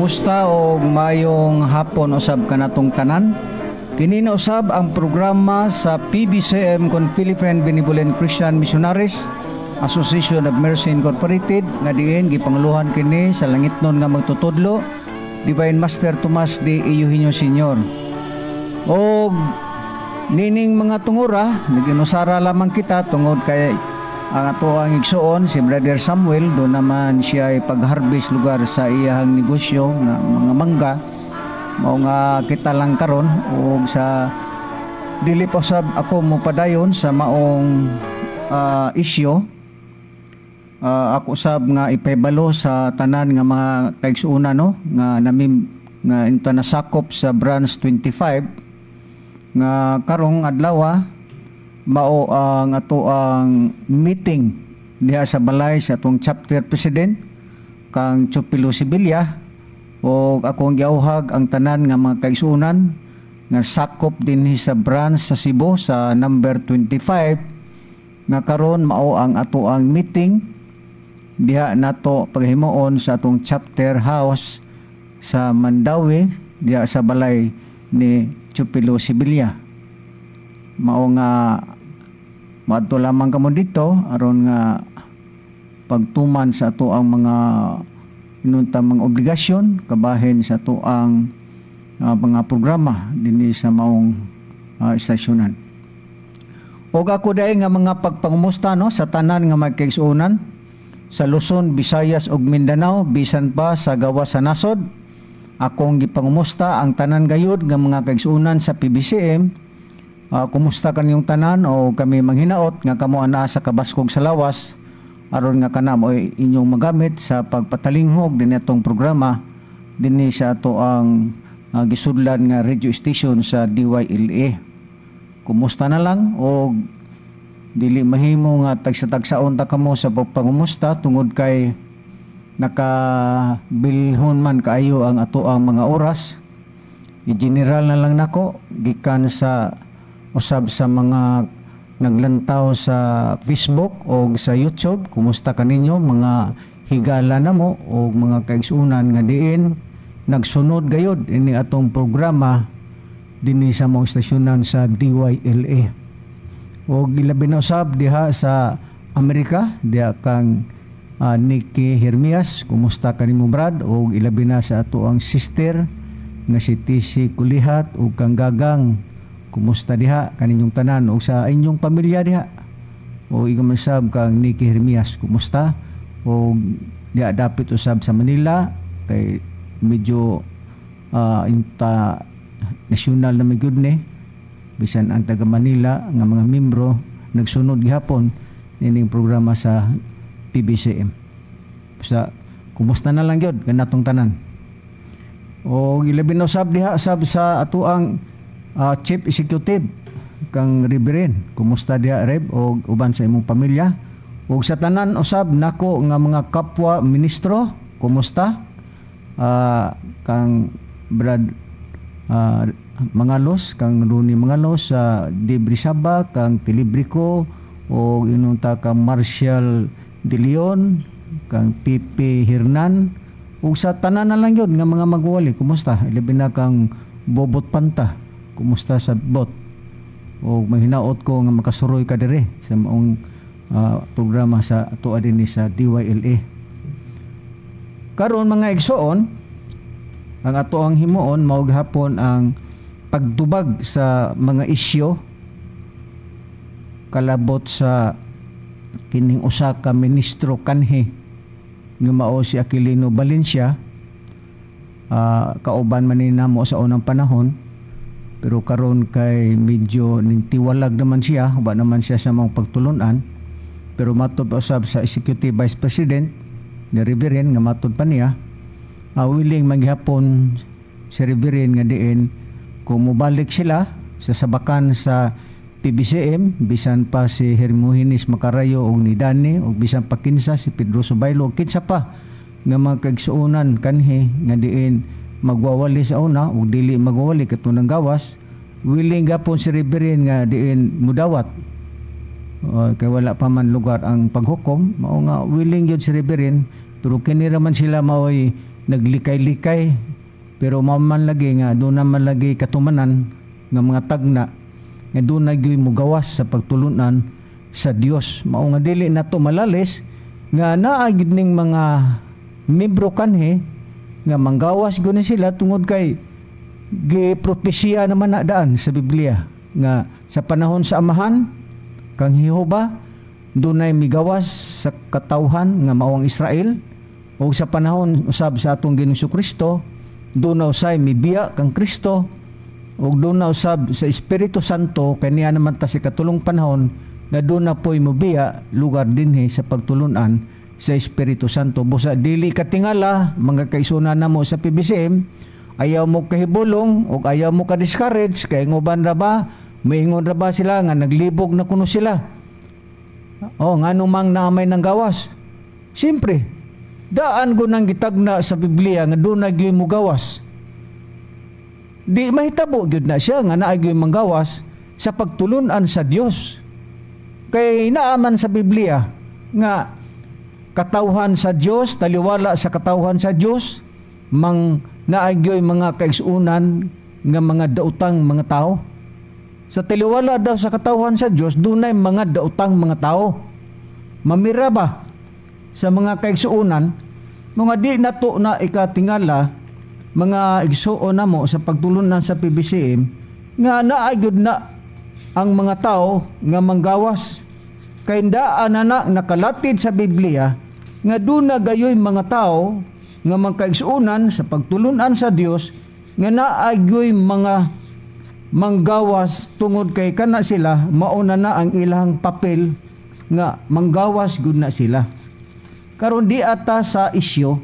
Kumusta o maayong hapon usab kanatong tanan. Kini na usab ang programa sa PBCM kon Philippine Benevolent Christian Missionaries Association of Mercy Incorporated nga diin gipanguluhan kini sa langitnon nga magtutudlo, Divine Master Tomas D. Eugenio Sr. Og nining mga tungura, naginusara lamang kita tungod kay ang ato ang igsuon si Brother Samuel do naman siya ay pag-harvest lugar sa iyahang negosyo nga mga mangga, mao nga kita lang karon. Og sa dili pa sab ako mopadayon sa maong isyu, ako sab nga ipahibalo sa tanan nga mga kaigsuonan, no, nga namim nga inta nasakop sa Branch 25 nga karong adlaw mao ang ato ang meeting diha sa balay sa atong chapter president kang Chupilo Sibilia. O akong giauhag ang tanan nga mga kaigsuonan nga sakop dinhi sa branch sa Cebu sa number 25 nga karon mao ang ato ang meeting diha nato paghimuon sa atong chapter house sa Mandaue, diha sa balay ni Chupilo Sibilia. Mao nga moadto lamang kamo dito aron nga pagtuman sa ato ang mga inunta mga obligasyon kabahin sa ato ang mga programa dinhi sa maong istasyonan. Og ako dai nga mga pagpangumusta, no, sa tanan nga magkaigsuonan sa Luzon, Visayas ug Mindanao, bisan pa sa gawas sa nasod. Akong gipangumusta ang tanan gayud nga mga kaigsuonan sa PBCM. Kumusta kanyong tanan o kami manghinaot nga kamo anaa sa kabaskog sa lawas aron nga kana mo inyong magamit sa pagpatalinghog din atong programa dinhi sa ato ang gisudlan nga radio station sa DYLA. Kumusta na lang o dili mahimo nga tagsa-tagsaon ta kamo sa pagpangumusta tungod kay nakabilhon man kaayo ang ato ang mga oras. I-general na lang nako gikan sa usab sa mga naglantaw sa Facebook o sa YouTube. Kumusta kaninyo mga higala namo o mga kaigsuonan nga diin nagsunod gayod ini atong programa dinhi sa mga istasyonan sa DYLA. O gilabi na usab diha sa Amerika, diha kang Nikki Hermias, kumusta kanimo, Brad? O ilabi na sa ato ang sister nga si TC Kulihat o kang Gagang, kumusta diha kaninyong tanan o sa inyong pamilya diha? O ingon sab kang Nikki Hermias, kumusta? O diha dapit usab sa Manila kay medyo inta national na may gud ni, bisan ang taga Manila nga mga membro nagsunod gihapon nining programa sa PBCM. Sa kumusta na lang gyud kanatong tanan. O ilabi na usab diha sab sa atoang Chief Executive kang Reverend. Kumusta diha, Reb, o uban sa imong pamilya? O sa tanan usab nako nga mga kapwa ministro, kumusta? Kang Brad Mangalos, kang Rooney Mangalos sa Debrisaba, kang Tilibrico o inunta kang Marshall De Leon, kang Pipe Hernan, ug sa tanan na lang yun nga mga magwali, kumusta? Ilabi na kang Bobot Panta, kumusta sa bot? O mahinaot ko nga makasuroy ka dire sa maong programa sa atoa dinhi sa DYLA. Karon mga igsoon, ang ato ang himuon mao gihapon ang pagtubag sa mga isyu kalabot sa kining usa ka ministro kanhi nga mao si Aquilino Valencia. Kauban man ni namo sa unang panahon, pero karon kay medyo nintiwalag naman siya, wa naman siya sa mga pagtulunan. Pero matod pa usab sa Executive Vice President ni Reverend nga matod pa niya, willing maghapon si Reverend nga diin kung mobalik sila sa sabakan sa PBCM, bisan pa si Hermogenes Macarayo og ni Danny og bisan pa kinsa si Pedro Subaylo og kinsa pa nga mga kaigsuonan kanhi nga diin magwawali sa una og dili magwawali katunang gawas, willing gapon si Reverend nga diin mudawat. Kay wala pa man lugar ang paghukom, mao nga willing gyud si Reverend, pero kini ra man sila maoy Naglikay-likay, pero mao man lagi nga doon naman lagi katumanan nga mga tagna nga doon na gyud mugawas sa pagtulunan sa Dios. Mao nga dili nato malalis nga naa gyud ning mga membro kanhi nga manggawas gyud ni sila tungod kay gipropesiya naman na daan sa Biblia nga sa panahon sa Amahan kang Jehova dunay migawas sa katawhan nga mao ang Israel, o sa panahon usab sa atong Ginoong Kristo doon na usay mibiya kang Kristo, ug doon na usab sa Espiritu Santo kay niya naman ta sa katulong panahon nga doon na po'y mubiya lugar dinhi sa pagtulunan sa Espiritu Santo. Busa dili katingala, mga kaigsuonan namo sa PBCM, ayaw mo kahibulong ug ayaw mo ka-discourage kay nguban ra ba, maingon ra ba sila nga naglibog na kuno sila. O ngano mang naamay ng gawas? Siyempre, daan ko nang gitagna sa Biblia nga doon na gyud mugawas. Di mahitabo gyud na siya nga naa gyud manggawas sa pagtulunan sa Dios. Kay naaman sa Biblia nga katawhan sa Dios, taliwala sa katawhan sa Dios, mang naa gyud mga kaigsuonan nga mga daotang mga tao. Sa taliwala daw sa katawhan sa Dios, dunay mga daotang mga tao. Mamira ba sa mga kaigsuonan, mga di nato na ikatingala mga igsuon namo sa pagtulunan sa PBCM nga naa gyud na ang mga tao nga manggawas. Kay daan na na nakalatid sa Biblia nga duna gayoy mga tao nga mangkaigsuonan sa pagtulunan sa Dios nga naa gyoy mga manggawas tungod kay kana sila mauna na ang ilang papel nga manggawas gud na sila. Karon di ata sa isyo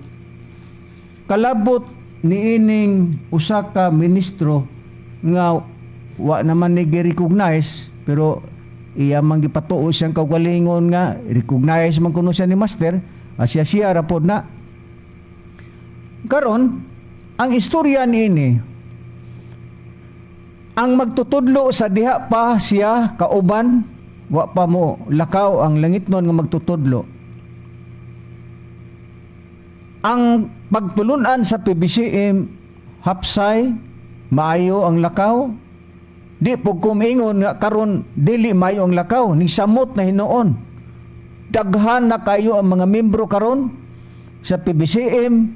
kalabot niining usa ka ministro nga wa naman ni gi-recognize, pero iya man gipatuo siyang kaugalingon nga recognize man kuno siya ni master, asya siya ra pod na. Karon ang istorya niini, ang magtutudlo sa diha pa siya kauban, wa pa mo lakaw ang langitnon nga magtutudlo. Ang pagtulunan sa PBCM hapsay, maayo ang lakaw. Di po kumingon nga karon dili maayo ang lakaw, ni samot na hinuon. Daghan na kayo ang mga membro karon sa PBCM,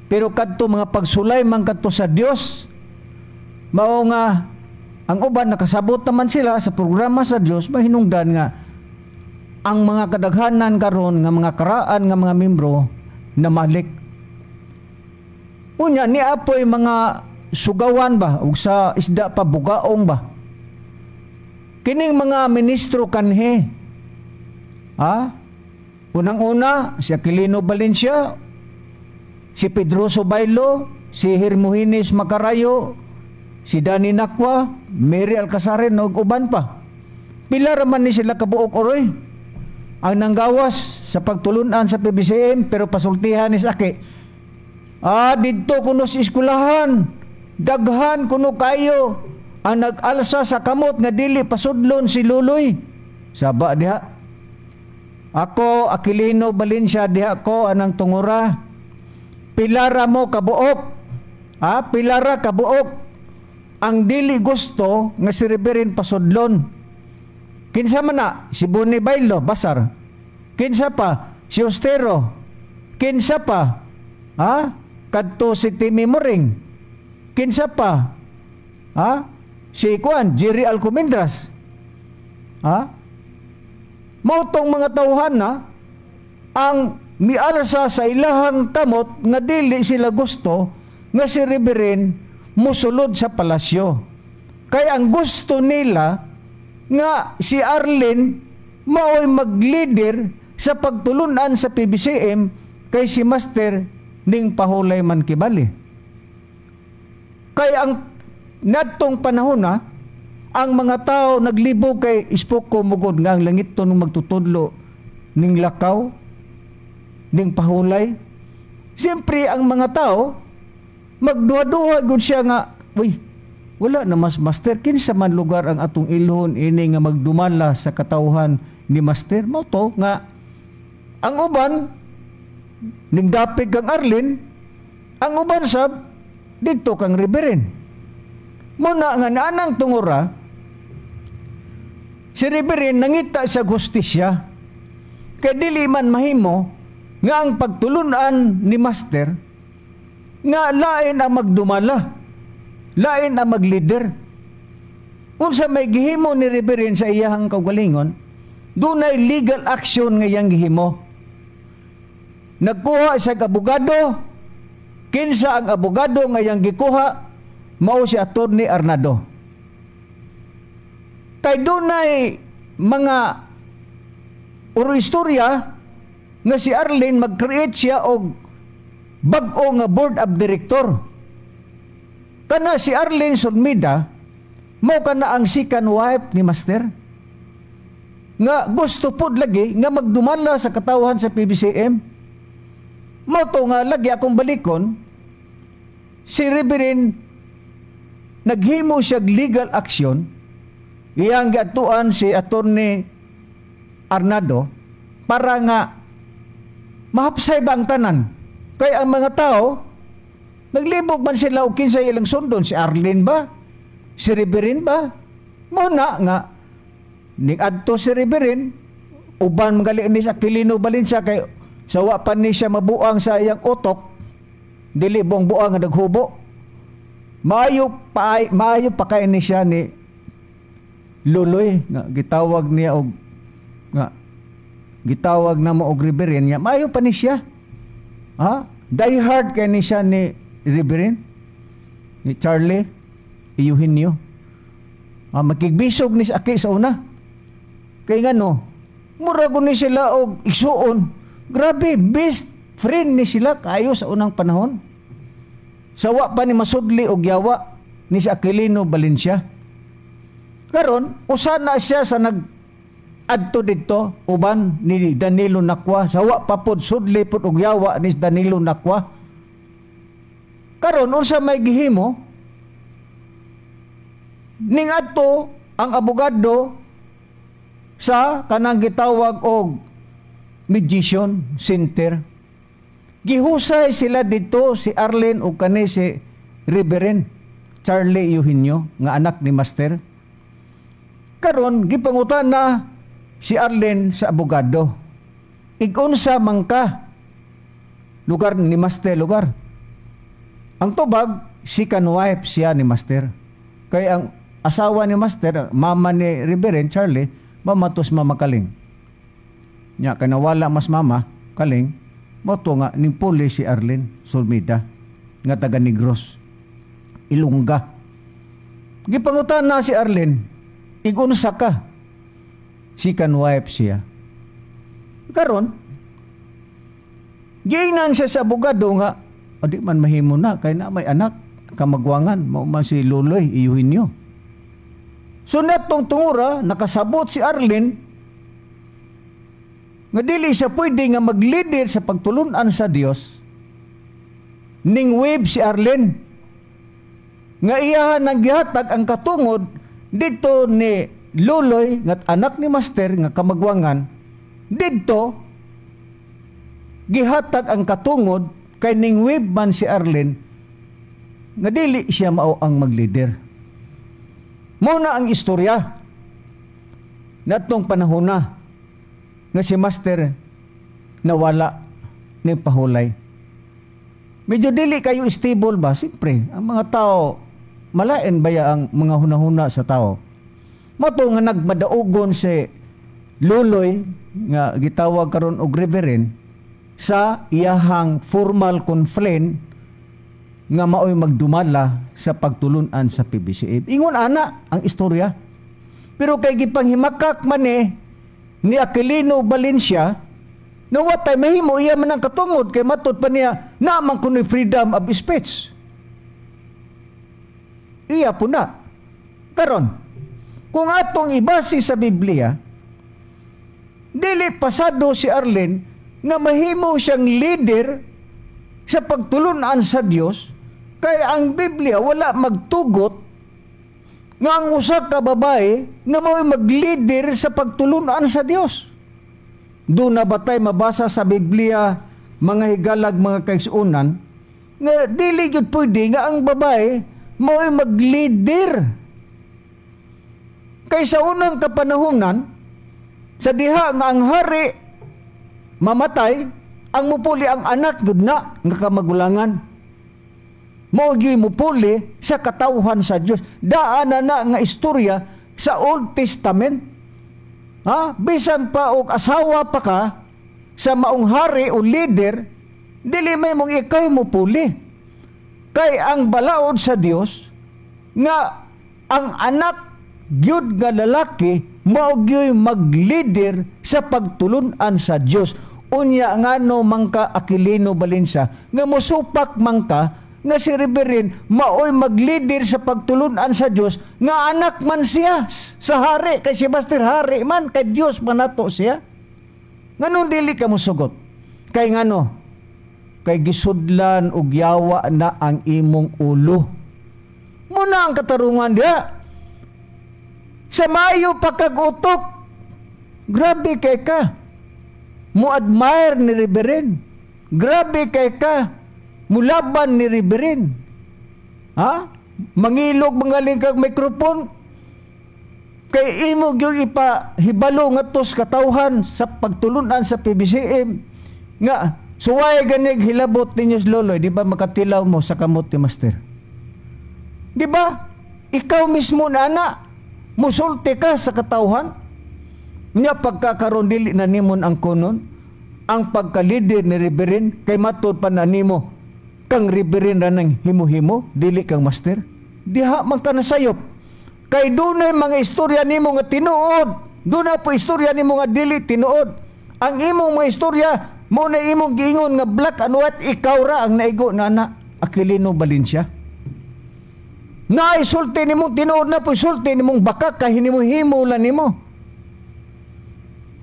pero kadto mga pagsulay man kadto sa Dios, mao nga ang uban nakasabot naman sila sa programa sa Dios, mahinungdan nga ang mga kadaghanan karon nga mga karaan nga mga membro na malik. Unya ni apoy mga sugawan ba ug sa isda pa bugaong ba. Kining mga ministro kanhi. Ha? Unang-una si Aquilino Valencia, si Pedroso Bailo, si Hermogenes Macarayo, si Danny Nakwa, Mary Alcazaren ug uban pa. Pila ra man ni sila kabuok oroy ang nanggawas sa pagtulunan sa PBCM, pero pasultihan ni Saki. Ah, didto kuno sa eskwelahan, daghan kuno kayo ang nag-alsa sa kamot nga dili pasudlon si Luloy. Saba diha. Ako, Aquilino Valencia, diha ko anang tungura. Pilara mo kabuok. Ah, pilara kabuok ang dili gusto nga si Reverend pasudlon. Kinsa man na? Si Bonnie Bailo, basar. Kinsa pa? Si Ostero. Kinsa pa? Ha? Kadto si Timmy Moring. Kinsa pa? Ha? Si Kuan, Jerry Alcomendras. Ha? Mao tong mga tawhan na ang mialsa sa ilahang kamot nga dili sila gusto nga si Reverend musulod sa palasyo. Kaya ang gusto nila nga si Arlene mao'y mag-leader sa pagtulunan sa PBCM kay si Master ning pahulay man kibali. Kaya ang nadtong panahon na ang mga tao naglibog kay ispoko mugod nga ang langit to nung magtutudlo ning lakaw ning pahulay. Siyempre ang mga tao magduha-duha gud siya nga, uy, wala na mas master, kinsa man lugar ang atong ilhon ini nga magdumala sa katawhan ni master. Mao to nga ang uban ning dapig kang Arlene, Ang uban sab didto kang Reverend. Muna nga naanang tungura, si Reverend nangita sa hustisya. Kay dili man mahimo nga ang pagtulunan ni Master nga lain ang magdumala, lain ang maglider. Unsa may gihimo ni Reverend sa iyahang kaugalingon, dunay legal action nga iyang gihimo. Nagkuha sa abogado. Kinsa ang abogado nga iyang gikuha? Mao si Attorney Arnado. Kay dunay mga uro istorya nga si Arlene mag-create siya og bag-o nga board of director. Kana si Arlene Solmida, mao kana ang second wife ni Master. Nga gusto pod lagi nga magdumala sa katawhan sa PBCM. Mao to nga lagi akong balikon, si Reverend naghimo siya legal action, iyang giadtuan si Attorney Arnado para nga mahapsay ba ang tanan. Kay ang mga tao naglibog man sila og kinsa ilang sundon, si Arlene ba? Si Reverend ba? Mao na nga niadto si Reverend, uban magali ni sa Aquilino Valencia, kay sa wa pa ni siya mabuang sa iyang utok, dili buang buang nga naghubo. Maayo pa kay ni siya ni Luloy nga gitawag niya og nga gitawag na mo og Reverend niya. Maayo pa ni siya. Ha? Die hard kay ni siya ni Reverend ni Charlie Eugenio. Ah, makigbisog ni sa aki sa una. Kay ngano, mura ni sila og igsuon. Grabe, best friend ni sila kayo sa unang panahon. Sawa pa ni masudli og yawa ni si Aquilino Valencia. Karon, usa na siya sa nag adto didto uban ni Danilo Nakwa. Sawa pa pod sudli pod og yawa ni Danilo Nakwa. Karon, unsa may gihimo? Ning adto ang abogado sa kanang gitawag og Mediation Center. Gihusay sila dito si Arlene ug kani si Reverend Charlie Eugenio nga anak ni Master. Karon, gipangutan na si Arlene sa abogado. "Igunsa man ka lugar ni Master lugar?" Ang tubag, second wife siya ni Master. Kay ang asawa ni Master, mama ni Reverend Charlie, mamatos Mama Kaling. Nya kanawala mas Mama Kaling, mao to nga ning puli si Arlene Solmida nga taga Negros. Ilongga. Gipangutan na si Arlene, "Igunsa ka?" Second wife siya. Karon, giingnan siya sa abogado nga, "O, di man mahimo na kay na may anak kamagwangan, mao man si Luloy Eugenio." So natong tungura, nakasabot si Arlene nga dili siya pwede nga mag-leader sa pagtulunan sa Dios. Ning wave si Arlene nga iyahan ang gihatag ang katungod dito ni Luloy nga anak ni Master nga kamagwangan. Didto gihatag ang katungod kay ning wave man si Arlene nga dili siya mao ang mag-leader. Mao na ang istorya natong panahon na nga si Master nawala ni pahulay. Medyo dili kayo stable ba? Siyempre, ang mga tao, malain ba ya ang mga hunahuna sa tao? Mato nga nagmadaugon si Luloy nga gitawag karon og Reverend sa iyahang formal complaint nga maoy magdumala sa pagtulunan sa PBCM. Ingon ana ang istorya. Pero kay gipanghimakak man ni Aquilino Valencia na watay mahimo, iya man ang katungod kay matud pa niya na man kunoy freedom of speech. Iya po na. Karon, kung atong ibase sa Biblia, dili pasado si Arlene nga mahimo siyang leader sa pagtulunan sa Dios kay ang Biblia wala magtugot nga ang usa ka babae nga mao'y mag-leader sa pagtulunan sa Dios. Doon na ba tay mabasa sa Biblia, mga higalag, mga kaigsuonan, Nga dili gyud pwede nga ang babae mao'y mag-leader. Kay sa unang kapanahonan, sa diha nga ang hari mamatay, ang mupuli ang anak gyud na nga kamagulangan. Mao gyud mupuli sa katawhan sa Dios. Daan na na nga istorya sa Old Testament. Ha? Bisan pa og asawa pa ka sa maong hari o leader, dili may mong ikay mupuli. Kay ang balaod sa Dios nga ang anak gyud nga lalaki mao gyud mag-leader sa pagtulun-an sa Dios. Unya ngano man ka, Aquilino Valencia, nga mosupak man ka nga si Reverend maoy mag-leader sa pagtulun-an sa Dios nga anak man siya sa hari, kay si Master hari man, kay Dios man nato siya? Nganong dili ka mosugot? Kay ngano? Kay gisudlan og yawa na ang imong ulo. Muna ang katarungan diha. Sa maayo pa kag utok, grabe kay ka mo admire ni Reverend. Grabe kay ka mulaban ni Reverend. Ha? Mangilog mangaling kag microphone kay imo gyud ipahibalo ngadto sa katawhan sa pagtulunan sa PBCM nga suway ganig hilabot ninyo loloy, di ba makatilaw mo sa kamot ni Master? Di ba? Ikaw mismo na ana musulti ka sa katawhan. Nya pagkakaroon dili na nimon ang kunon ang pagka-leader ni Reverend kay matud pa na nimo kang Reverend ra nang himo-himo, dili kang Master. Diha man ka nasayop. Kay dunay mga istorya nimo nga tinuod, dunay po istorya nimo nga dili tinuod. Ang imong mga istorya mo na imong giingon nga black and white, ikaw ra ang naigo na ana, Aquilino Valencia. Na isulti nimo tinuod, na po isulti nimong baka kay hinimo-himo lang nimo.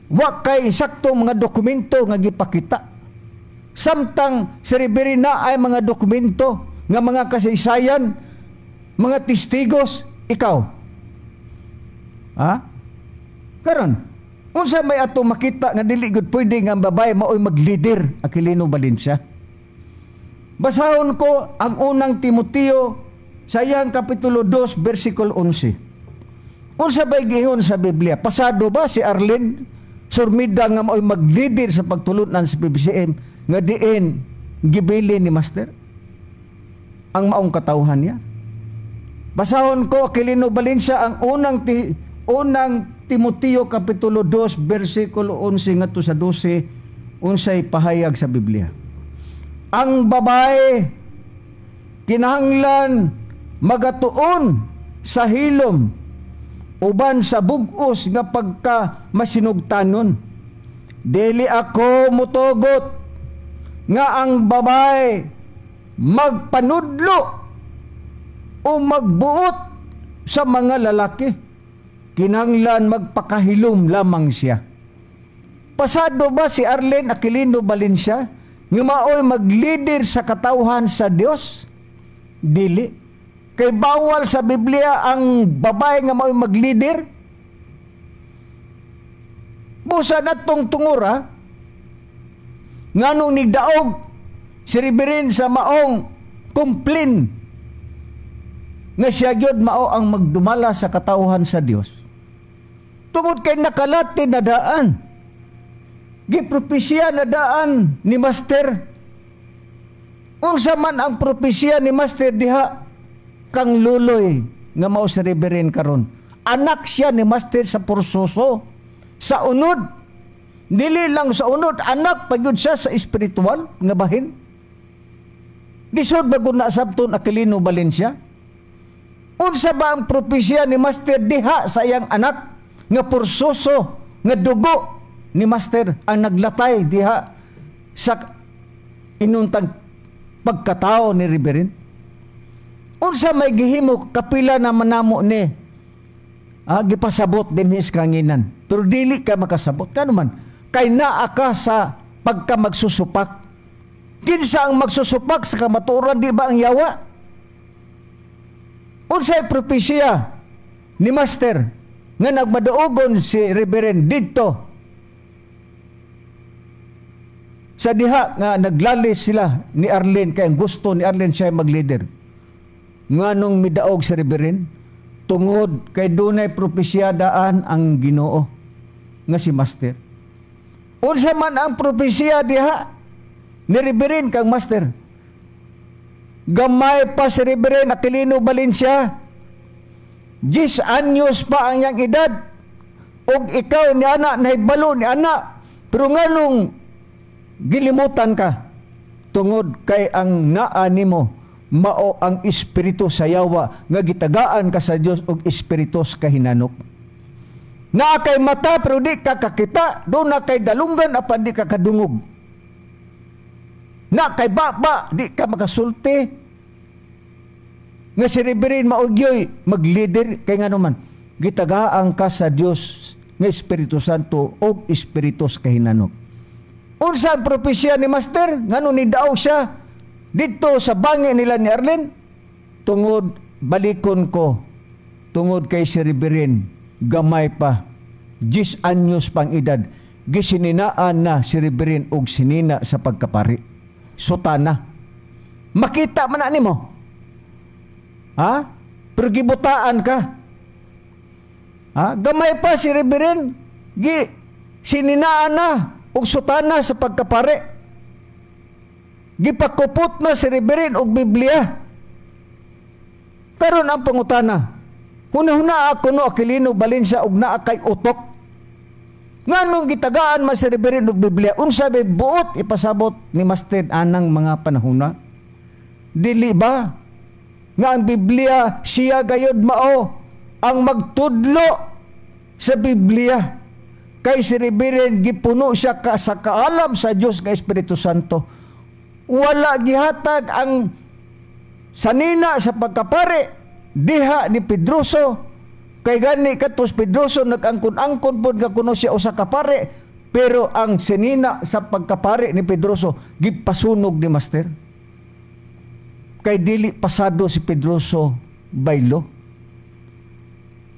Wa kay sakto mga dokumento nga gipakita. Samtang si Reverend na ay mga dokumento nga mga kasaysayan, mga testigos, ikaw. Ha? Karon, unsa may ato makita nga dili gud pwede nga ang babae maoy mag-leader, Aquilino Valencia? Basahon ko ang Unang Timoteo sa iyang kapitulo 2 versikulo 11. Unsa bay giingon sa Biblia? Pasado ba si Arlene Surmida nga maoy mag-leader sa pagtulunan sa PBCM nga diin gibili ni Master ang maong katawhan niya? Basahon ko, Aquilino Valencia, ang unang Timoteo kapitulo 2 versikulo 11 ngadto sa 12, unsay pahayag sa Biblia. Ang babae kinahanglan magatuon sa hilom uban sa bugos nga pagka masinugtanon. Dili ako mutugot nga ang babae magpanudlo o magbuot sa mga lalaki. Kinahanglan magpakahilom lamang siya. Pasado ba si Arlene Aquilino Valencia nga maoy mag-leader sa katawhan sa Dios? Dili. Kay bawal sa Biblia ang babae nga maoy mag-leader. Busa natong tungura nganong nigdaog si Reverend sa maong kumplin nga siya gyud mao ang magdumala sa katawhan sa Dios. Tungod kay nakalati na daan. Gipropesya na daan ni Master. Unsa man ang propesya ni Master diha kang luloy nga mao si Reverend karon? Anak siya ni Master sa pursoso, sa unod. Dili lang sa unod, anak pa gyud siya sa espiritual nga bahin. Lisod ba gud na sabton, Aquilino Valencia? Unsa ba ang propesya ni Master diha sa iyang anak nga pursoso, nga dugo ni Master ang naglatay diha sa inuntang pagkatao ni Reverend? Unsa may gihimo kapila na manamo ni gipasabot dinhi sa kanginan, pero dili ka makasabot kano man kay naa ka sa pagka magsusupak. Kinsa ang magsusupak sa kamatuoran? Di ba ang yawa? Unsay propesya ni Master nga nagmaduogon si Reverend didto sa Sa diha nga naglalis sila ni Arlene kay ang gusto ni Arlene siya mag-leader. Nganong midaog si Reverend? Tungod kay dunay propesya daan ang Ginoo nga si Master. Unsa man ang propesya diha ni Reverend kang Master? Gamay pa si Reverend Aquilino Valencia. 10 anyos pa ang iyang edad. Og ikaw ni ana, nahibalo ni ana. Pero nganong gilimutan ka? Tungod kay ang naa nimo mao ang espiritu sa yawa nga gitagaan ka sa Dios og espiritu sa kahinanok. Naa kay mata pero di ka kakita, duna kay dalunggan apan di ka kadungog. Na kay baba, di ka makasulti. Nga si Reverend mao gyoy mag-leader kay ngano man gitagaan ka sa Dios nga Espiritu Santo og espiritu sa kahinanok. Unsa ang propesya ni Master? Ngano ni daog siya dito sa bangi nila ni Arlene? Tungod balikon ko, tungod kay si Reverend gamay pa, 10 anyos pang edad, gisininaan na si Reverend og sinina sa pagkapari. Sutana. Makita man na nimo. Ha? Pero gibutaan ka. Ha? Gamay pa si Reverend, gi sininaan na og sutana sa pagkapari. Gipakupot na si Reverend og Biblia. Karon ang pangutana, huna-huna ako no Aquilino Valencia og naa kay utok. Nganong gitagaan man si Reverend og Biblia? Unsa may buot ipasabot ni Master anang mga panahona? Dili ba nga ang Biblia, siya gayod mao ang magtudlo sa Biblia? Kay si Reverend gipuno siya ka sa kaalam sa Dios nga Espiritu Santo. Wala gihatag ang sanina sa pagkapare diha ni Pedroso, kay gani katos Pedroso nag-angkon-angkon pod nga kuno siya usa ka pare, pero ang sinina sa pagkapare ni Pedroso gipasunog ni Master kay dili pasado si Pedroso baylo.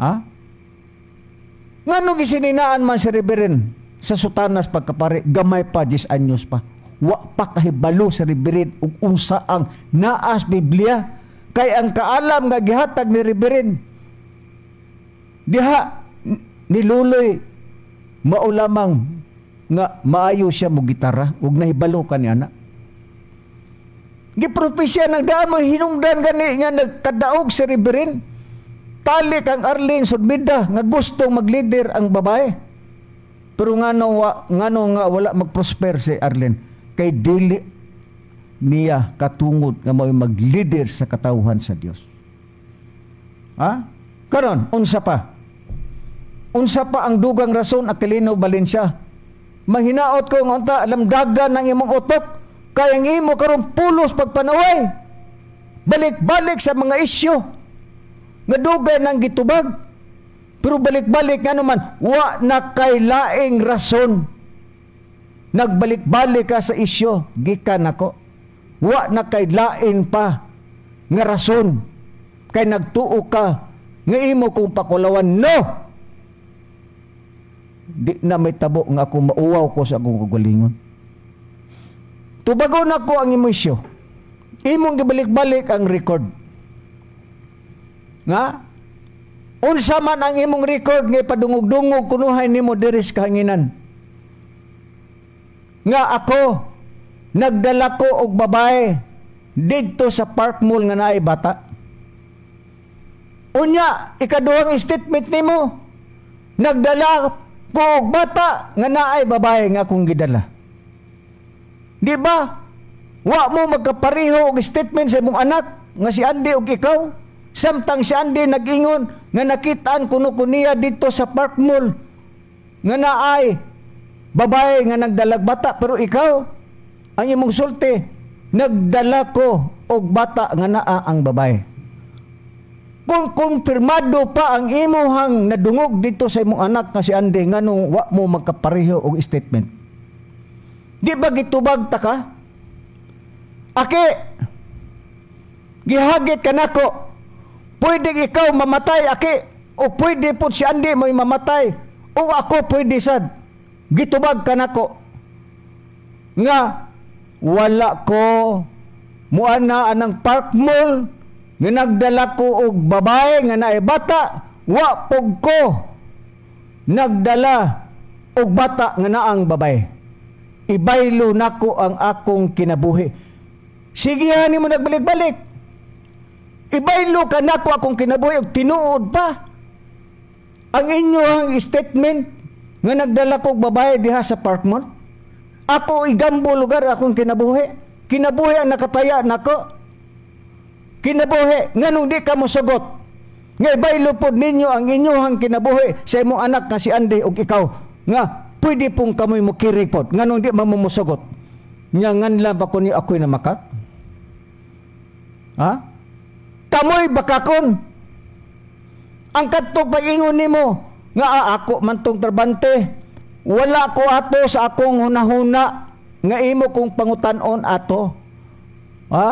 Ha, ngano gisininaan man si Reverend sa sutanas pagkapare? Gamay pa, 10 anyos pa, wa pa kahibalo sa Reverend ug unsa ang naas Biblia, kay ang kaalam nga gihatag ni Reverend diha ni Luloy mao lamang nga maayo siya mo gitara ug nahibalo ka ni ana. Gipropesya ng daan mo hinungdan gani nga nagkadaog si Reverend, talik ang Arlene Sudmida nga gustong mag-leader ang babae. Pero ngano nga wala mag-prosper si Arlene? Kay dili niya katungod nga mao'y mag-leader sa katawhan sa Dios. Ha? Karon, unsa pa? Unsa pa ang dugang rason, Aquilino Valencia? Mahinaot ko nga unta lamdagan ng imong utok kay ang imo karon pulos pagpanaway. Balik-balik sa mga isyu nga dugay nang gitubag. Pero balik-balik nga naman, wa na kay laing rason. Nagbalik-balik ka sa isyu, gikan nako. Wa na kay lain pa nga rason kay nagtuo ka nga imo kong pakulawan. No! Di na may tabo nga ako mauwaw ko sa akong kagalingon. Tubagon ako ang imong isyu. Imong gibalik-balik ang record. Nga unsa man ang imong record nga ipadungog-dungog kunuhay nimo diri sa kahanginan? Nga ako nagdala ko og babae didto sa Park Mall nga naay bata. Unya, ikaduhang statement nimo, nagdala ko og bata nga naay babae nga akong gidala. Di ba? Wa mo magkapareho og statement sa imong anak nga si Andy og ikaw. Samtang si Andy nag-ingon nga nakitaan kuno ko niya dito sa Park Mall nga naay babae nga nagdalag bata, pero ikaw ang imong sulti, nagdala ko og bata nga naa ang babae. Kung kumpirmado pa ang imuhang nadungog dito sa imong anak nga si Andy, nganong wa mo magkapareho og statement? Di ba gitubag ta ka? Aki, gihagit ka nako. Pwede ikaw mamatay, aki, o pwede po si Andy mo'y mamatay, o ako pwede sad. Gitubag ka nako. Nga wala ko muana anang Park Mall nga nagdala ko og babae nga naay bata, wa pug ko nagdala og bata nga naang babae. Ibaylo nako ang akong kinabuhi. Sige hani mo nagbalik-balik. Ibaylo ka nako akong kinabuhi og tinuod pa ang inyong statement nga nagdala ko og babae diha sa Park Mall. Ako igambo lugar akong kinabuhi. Kinabuhi ang nakataya nako. Kinabuhi nganong di ka mosugot nga ibaylo pod ninyo ang inyong kinabuhi sa imong anak nga si Andy ug ikaw nga pwede pong kamoy mokirig pod, nganong di mamumusugot? Nya nganla ba ko ni ako'y namakak? Ha? Kamoy bakakon. Ang kadtong pag-ingon nimo nga ako man tong trabante, wala ko ato sa akong hunahuna nga imo kong pangutan-on ato. Ha?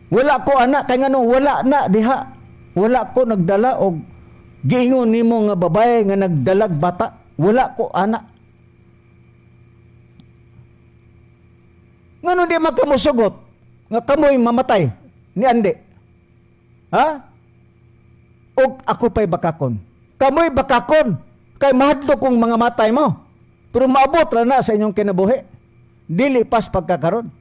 Wala ko ana kay nganong wala na diha. Wala ko nagdala og giingon nimo nga babae nga nagdalag bata. Wala ko ana. Ngano di makamusugot nga kamoy mamatay ni Andi? Ha? Og ako pa'y bakakon. Kamoy bakakon kay mahadlok kong mga matay mo. Pero maabot ra na sa inyong kinabuhi. Dili pas pagkakaron.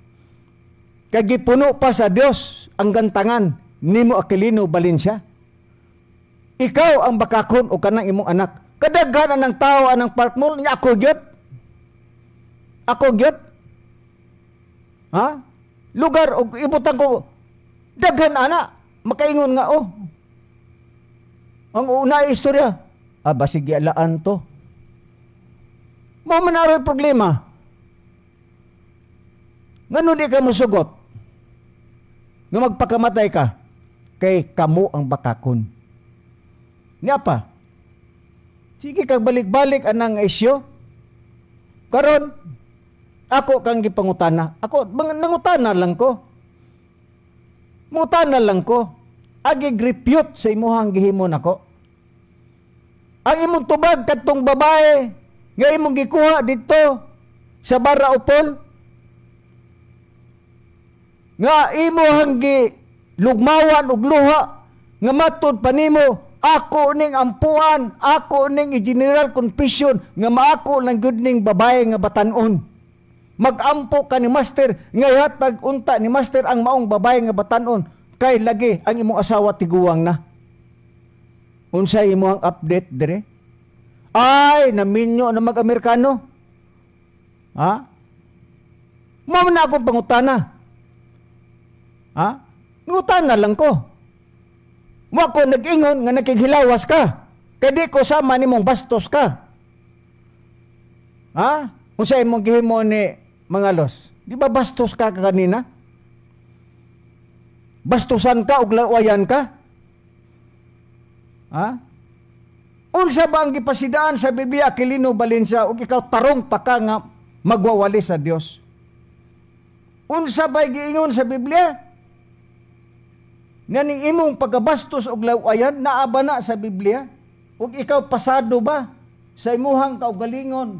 Kay gipuno pa sa Dios ang gantangan nimo Aquilino Valencia. Ikaw ang bakakon o kanang imong anak. Kadaghan anang tao anang Park Mall nya ako gyud. Ako gyud. Ha? Lugar og ibutang ko daghan ana makaingon nga oh. Ang una istorya, basig gialaan to. Mao man aroy problema. Ngano di ka mosugot nga magpakamatay ka kay kamo ang bakakon. Niya pa. Sige kag balik-balik anang isyu. Karon ako kang gipangutana. Ako nangutana lang ko. Mutana lang ko. Agi gripyot sa imuhang gihimo nako. Ang imong tubag kadtong babae nga imong gikuha didto sa Barra Upol nga imuhang gi lugmawan og luha nga matud pa nimo ako ning ampuan, ako ning i-general confession nga maako lang gyud ning babae nga batan-on. Magampo ka ni master nga ihatag unta ni master ang maong babae nga batan-on kay lagi ang imong asawa tiguang na. Unsay imong update dire? Ay, naminyo na mag-Amerikano. Ha? Mao man na akong pangutana. Ha? Ngutana lang ko. Wa ko nag-ingon nga nakighilawas ka. Kay di ko sama nimong bastos ka. Ha? Unsay imong gihimo ni Mangalos? Di ba bastos ka kanina? Bastusan ka og lawayan ka? Ha? Unsa ba ang gipasidaan sa Biblia Aquilino Valencia ug ikaw tarong pa ka nga magwawali sa Dios? Unsa ba giingon sa Biblia? Naning imong pagkabastos og lawayan naa ba na sa Biblia? Ug ikaw pasado ba sa imuhang kaugalingon?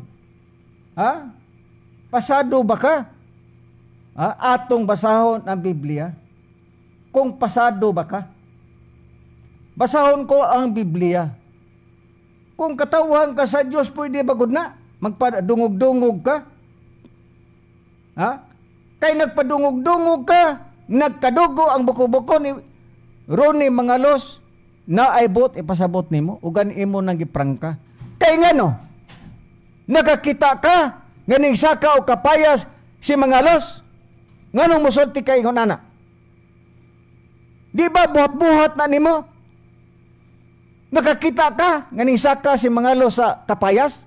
Ha? Pasado ba ka? Ha? Atong basahon ang Biblia. Kung pasado ba ka? Basahon ko ang Biblia. Kung katawhan ka sa Dios, pwede ba gud na? Magpadungog-dungog ka? Ha? Kay nagpadungog-dungog ka, nagkadugo ang buko-buko ni Ronnie Mangalos, na ay bot ipasabot nimo ugan imo nang giprangka. Kay ngano? Nakakita ka ganing saka o kapayas si Mangalos, nganong mosulti kay ingon ana? Di ba buhat-buhat na nimo? Nakakita ka ganing saka si Mangalos sa kapayas?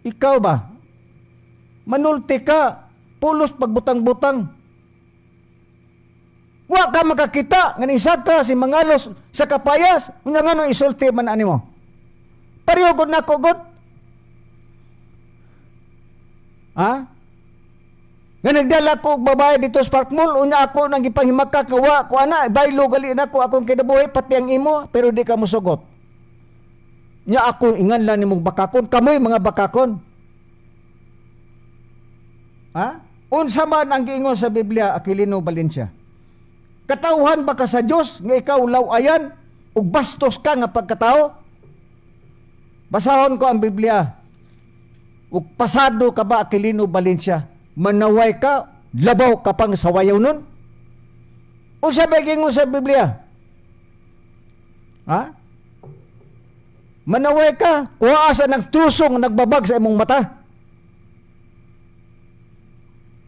Ikaw ba? Manulti ka, pulos pagbutang-butang. Wa ka makakita nga nisaka si Mangalos sa kapayas, unya ngano isulti man ani mo? Pareho gud nako gud. Ha? Nga nagdala ko og babae dito sa Park Mall, unya ako nang gipanghimakak nga wa ko ana, baylo gali nako akong kinabuhi pati ang imo, pero di ka mosugot. Nya ako inganlan nimong bakakon, kamoy mga bakakon. Ha? Unsa man ang giingon sa Biblia, Aquilino Valencia? Katawhan ba ka sa Dios nga ikaw lawayan ug bastos ka nga pagkatao? Basahon ko ang Biblia. Ug pasado ka ba, Aquilino Valencia? Manaway ka, labaw ka pang sawayaw nun? Unsa ba giingon sa Biblia? Ha? Manaway ka, kuha sa nagtusong nagbabag sa imong mata.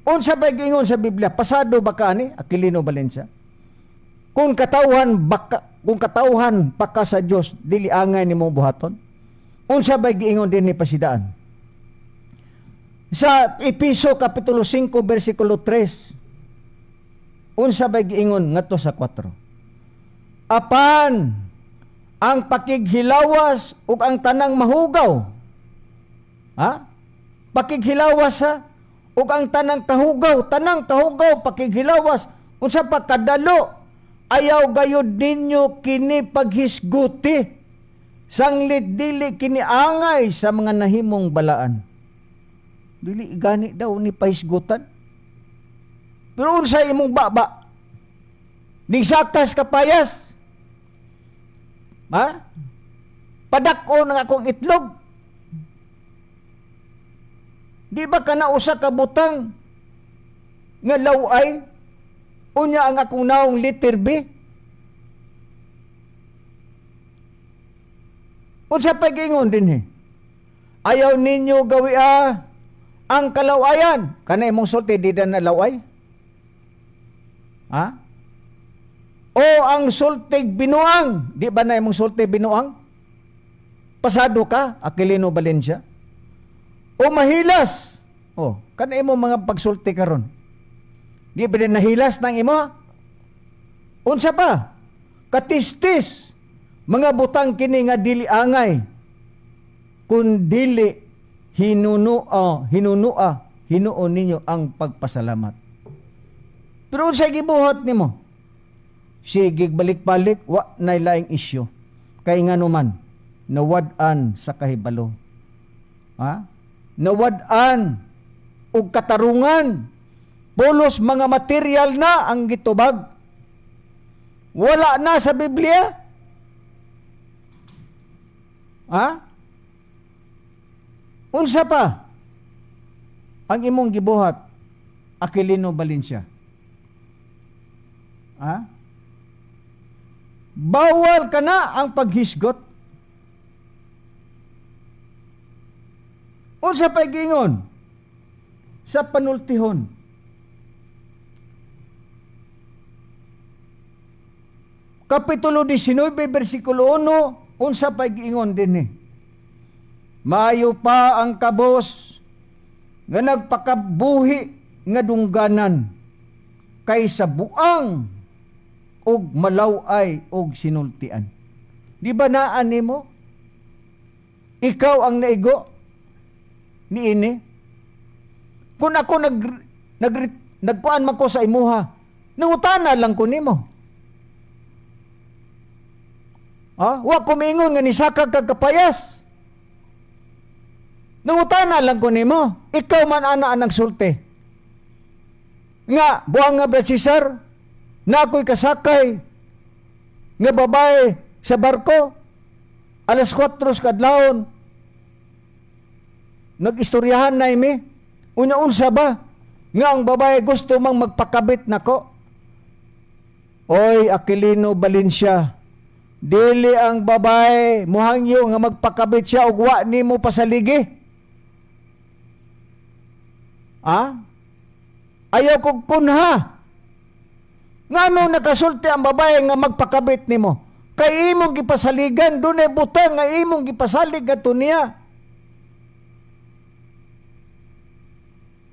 Unsa ba giingon sa Biblia? Pasado ba ka ani, Aquilino Valencia? Kung katawhan pa ka sa Dios, dili angay nimo buhaton. Unsa ba giingon dinhi pasidaan? Sa Episo kapitulo 5 bersikulo 3, unsa ba giingon ngadto sa 4? Apan ang pakighilawas ug ang tanang mahugaw. Ha? Pakighilawas sa ug ang tanang kahugaw, pakighilawas unsa pa kadalo, ayaw gayud ninyo kini paghisguti, sanglit dili kini angay sa mga nahimong balaan. Dili gani daw ni pahisgutan. Pero unsa imong baba? Ningsakas kapayas. Ha? Padak-o ng akong itlog. Di ba ka na usa ka butang nga laway? Unya ang akong naong liter B? Unsa pag-ingon dinhi? Ayaw ninyo gawia ang kalawayan. Kana imong sulti di na laway? Ha? O ang sultig binuang. Di ba na imong sulti binuang? Pasado ka, Aquilino Valencia. O mahilas. O, kana imong mga pagsulti karon. Di ba din nahilas ng imo? Unsa pa? Katistis. Mga butang kini nga dili angay, kun dili hinunua hinuon ninyo ang pagpasalamat. Pero unsay gibuhat nimo? Sige balik-balik, wa nay laing isyu. Kay nganuman nawad-an sa kahibalo. Ha? Nawad-an og katarungan. Pulos mga material na ang gitubag. Wala na sa Biblia. Ha? Unsa pa ang imong gibuhat, Aquilino Valencia? Ha? Bawal ka na ang paghisgot. Unsa pa giingon sa panultihon? Kapitulo 19 bersikulo 1, unsa pa giingon dinhi? Maayo pa ang kabos nga nagpakabuhi nga dungganan kaysa buang og malaway og sinultian. Di ba naa nimo? Ikaw ang naigo niini. Kung ako nagkuan man ko sa imuha, nangutana lang ko nimo. Ha? Wa ko miingon nga nisakag kag kapayas. Nangutana lang ko nimo. Ikaw man ana ang nagsulti. Nga buang nga Brad Cesar, na ako'y kasakay nga babae sa barko alas 4 kadlawon. Nag-istoryahan na imi. Unya-unsa ba nga ang babae gusto mang magpakabit nako? Oy, Aquilino Valencia, dili ang babae muhangyo nga magpakabit siya og wa nimo pasaligi. Ha? Ayaw kog kunha. Ngano nakasulti ang babae nga magpakabit nimo? Kay imong gipasaligan, dunay butang nga imong gipasalig adto niya.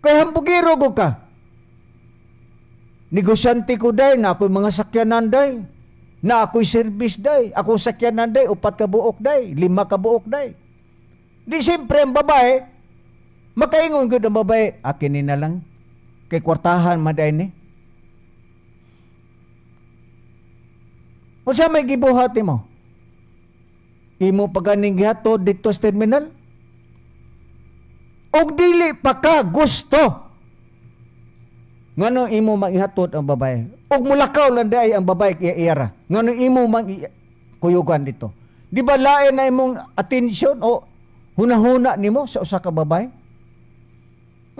Kay hambugiro ko ka. Negosyante ko day, na ako'y mga sakyanan day, na ako'y service day, akong sakyanan day, 4 ka buok day, 5 ka buok day. Di siyempre ang babae, makaingon gud ang babae, akin ni na lang, kay kwartahan man day ni. Unsa may gibuhat nimo? Imo pa ganing gihatod didto sa terminal. Og dili pa ka gusto. Ngano imo mang ihatod ang babae? Og mulakaw lang diay ang babae kaya iyara. Ngano imo mang kuyugan dito? Di ba lain na imong atensyon o hunahuna nimo sa usa ka babae?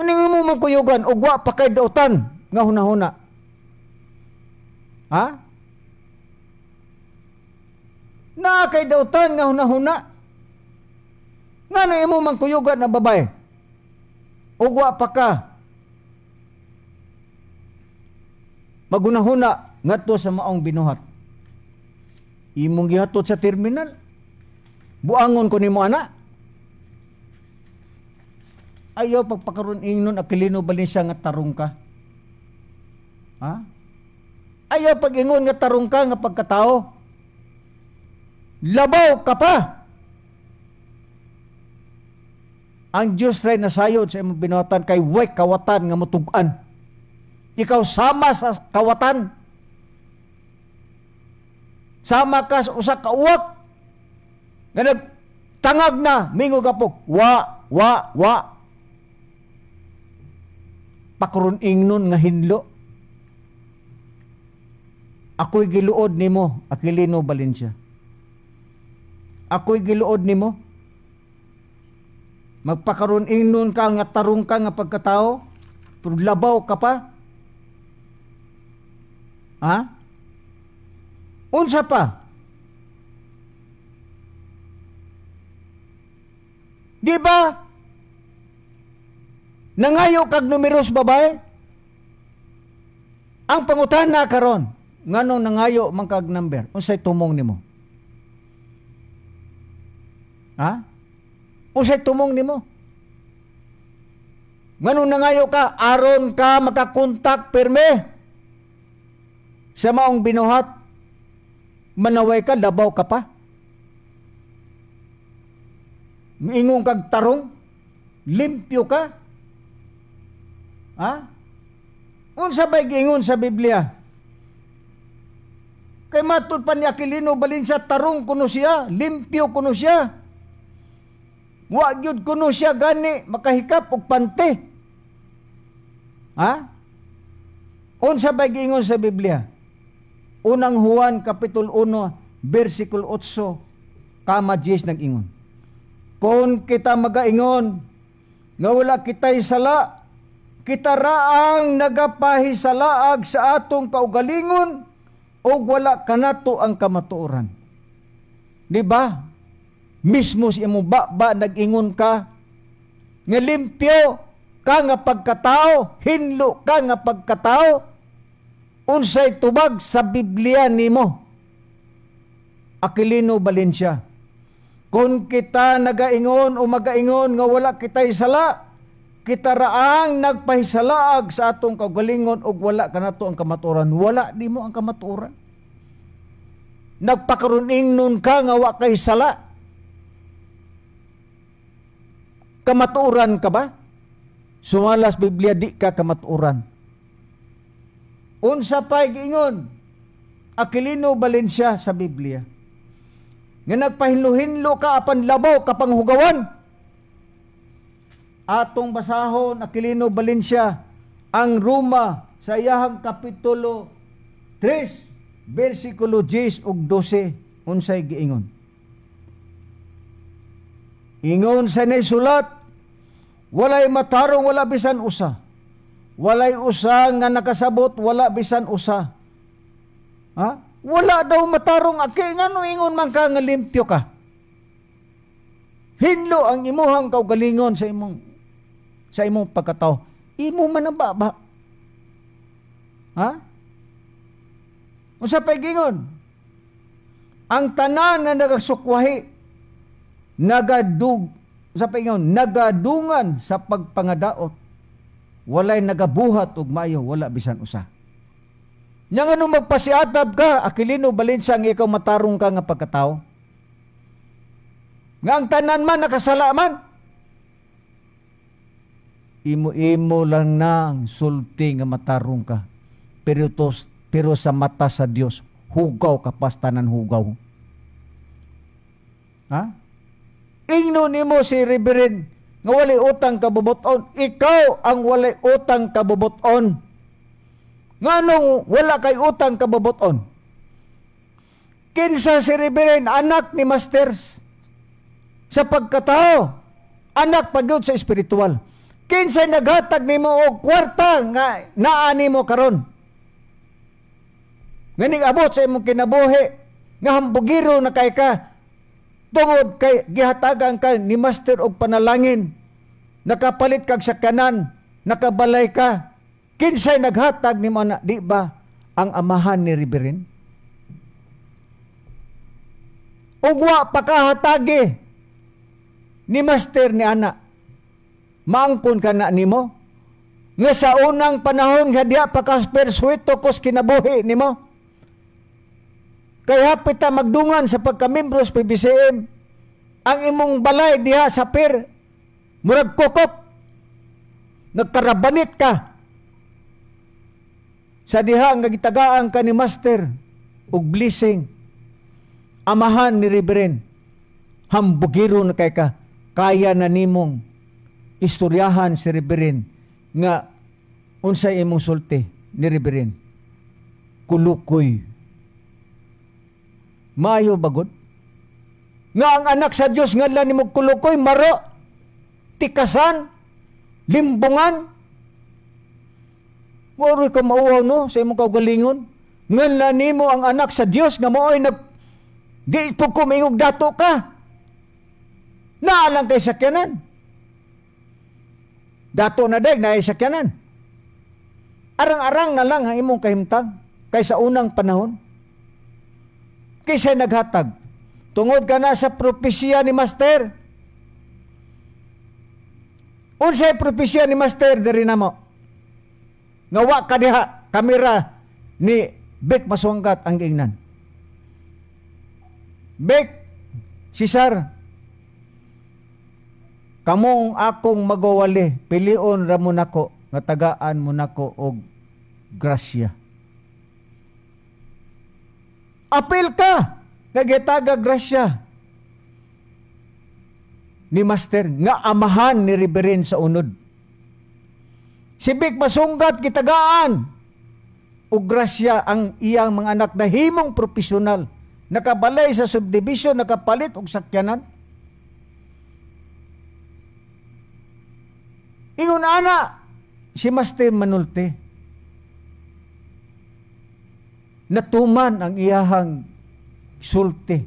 Ngano imo mang kuyugan og wa pa kay dautan nga hunahuna? Ha? Naa kay dautan nga hunahuna. Ngano imo mang kuyugan ang babae? Ug wa pa ka magunahuna ngadto sa maong binuhat. Imong gihatod sa terminal. Buangon ko nimo ana. Ayaw pagpakaron ingnon Aquilino Valencia nga tarong ka. Ha? Ayaw pag-ingon nga tarong ka nga pagkatao. Labaw ka pa. Ang Diyos ray nasayod sa imong binuhatan kay way kawatan nga mutug-an. Ikaw sama sa kawatan. Sama ka sa usa ka uwak nga nagtangag na mingo gapok wa wa wa. Pakaron ingnon nga hinlo. Ako'y giluod nimo, Aquilino Valencia. Ako'y giluod nimo. Magpakaron ingnon ka nga tarong ka nga pagkatao, pero labaw ka pa. Ha? Unsa pa? Di ba? Nangayo kag numeros babae? Ang pangutana karon, nganong nangayo man kag number? Unsay tumong nimo? Ha? Unsay tumong nimo? Nganong nangayo ka aron ka makakontak pirme sa maong binuhat? Manaway ka, labaw ka pa. Miingon kag tarong, limpyo ka. Ha? Unsa bay giingon sa Biblia? Kay matud pa ni Aquilino Valencia, tarong kuno siya, limpyo kuno siya. Wa gyud kuno siya gani makahikap og pante. Ha? Unsa bay giingon sa Biblia? Unang Juan Kapitulo 1, versikulo 8, kama 10 nag-ingon. Kung kita magaingon nga wala kita'y sala, kita raang nagapahisalaag sa atong kaugalingon o wala kanato ang kamatuoran. Di ba? Mismo si imong baba nag-ingon ka nga limpyo ka nga pagkatao, hinlo ka nga pagkatao, unsay tubag sa Biblia nimo? Aquilino Valencia. Kung kita nagaingon o magaingon nga wala kita'y sala, kita raang nagpahisalaag sa atong kaugalingon ug wala kanato ang kamatuoran. Wala nimo ang kamatuoran. Nagpakaroon nun ka nga wa kay sala. Kamatuoran ka ba? Sumalas Biblia, di ka kamatuoran. Unsa pa'y giingon Aquilino Valencia sa Biblia? Nga nagpahinlo-hinlo ka apan labaw ka panghugawan. Atong basahon Aquilino Valencia ang Roma sa iyahang kapitulo 3 versikulo 10 ug 12, unsay giingon? Ingon sa sulat, walay matarong, wala bisan usa. Walay usa nga nakasabot, wala bisan usa. Ha? Wala daw matarong, aki ngano ingon man ka nga limpyo ka. Hinlo ang imuhang kaugalingon sa imong pagkatao. Imo man ang baba. Ha? Unsa pay gingon? Ang tanan na nagasukwahi nagadug sa paingon, nagadungan sa pagpangadaot, walay nagabuhat og maayo, wala bisan usa. Nya ngano magpasiatab ka, Aquilino Valencia, nga ikaw matarong ka nga pagkatao? Nga ang tanan man nakasala man. Imo-imo lang nang sulti nga matarong ka. Pero sa mata sa Dios, hugaw ka pas tanan hugaw. Ha? Ingno nimo si Reverend nga walay utang kabubuton. Ikaw ang walay utang kabubuton. Nganong wala kay utang kabubuton? Kinsa si Reverend, anak ni Masters sa pagkatao, anak pagyud sa espiritual. Kinsa naghatag nimo og kwarta nga naa nimo karon? Nga ning-abot sa imong kinabuhi, nga hambugiro na kay ka tungod kay gihatagan ka ni Master og panalangin, nakapalit kag sakyanan, nakabalay ka. Kinsay naghatag nimo na, di ba ang amahan ni Reverend? Ugwa pakahatagi ni Master ni ana, maangkon ka na nimo nga sa unang panahon nga diha pa ka persuito kos kinabuhi nimo. Kay hapit ta magdungan sa pagkamembro sa PBCM, ang imong balay diha sa pier murag kokok, nagkarabanit ka sa diha nga gitagaan ka ni Master og blessing. Amahan ni Reverend, hambugiro na kay ka, kaya na nimong istoryahan si Reverend nga unsay imong sulti ni Reverend? Kulukoy. Maayo bagod nga ang anak sa Dios nga lang nimo kulukoy, maro, tikasan, limbungan. Mao ka mauwaw no sa imong kaugalingon. Nganla nimo ang anak sa Dios nga maoy nag di po kumingog dato ka. Naalang kay sakyanan. Dato na dag na sakyanan. Arang-arang na lang ang imong kahimtang kaysa unang panahon. Kaysa naghatag. Tungod ka na sa propesya ni Master. Unsay propesya ni Master diri namo? Nga wa ka diha kamera ni Vic Masunggat ang giingnan. Vic, Cesar, kamong akong magwawali, pilion ra mo nako nga tagaan mo nako og grasya. Apil ka nga gitaga grasya ni Master nga amahan ni Reverend sa unod. Si Vic Masunggat gitagaan og grasya ang iyang mga anak na himong profesional, nakabalay sa subdivision, nakapalit og sakyanan. Ingon ana si Master Manulte, natuman ang iyahang sulti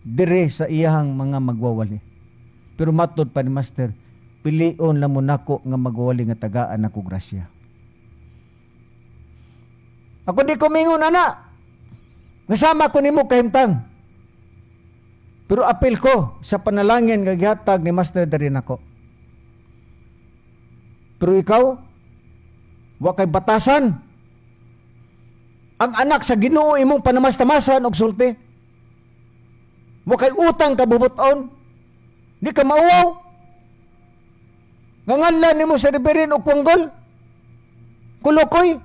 dire sa iyahang mga magwawali. Pero matod pa ni Master, pilion lang mo nako nga magwawali nga tagaan ako grasya. Ako di ko mingon ana, ngasama ko nimo kahimtang. Pero apil ko sa panalangin nga gihatag ni Master diri nako. Pero ikaw, wa kay batasan. Ang anak sa Ginoo imong panamastamasan og sulti. Wa kay utang kabubuton. Di ka mauwaw. Nganganlan nimo sa Reverend og panggol. Kulukoy.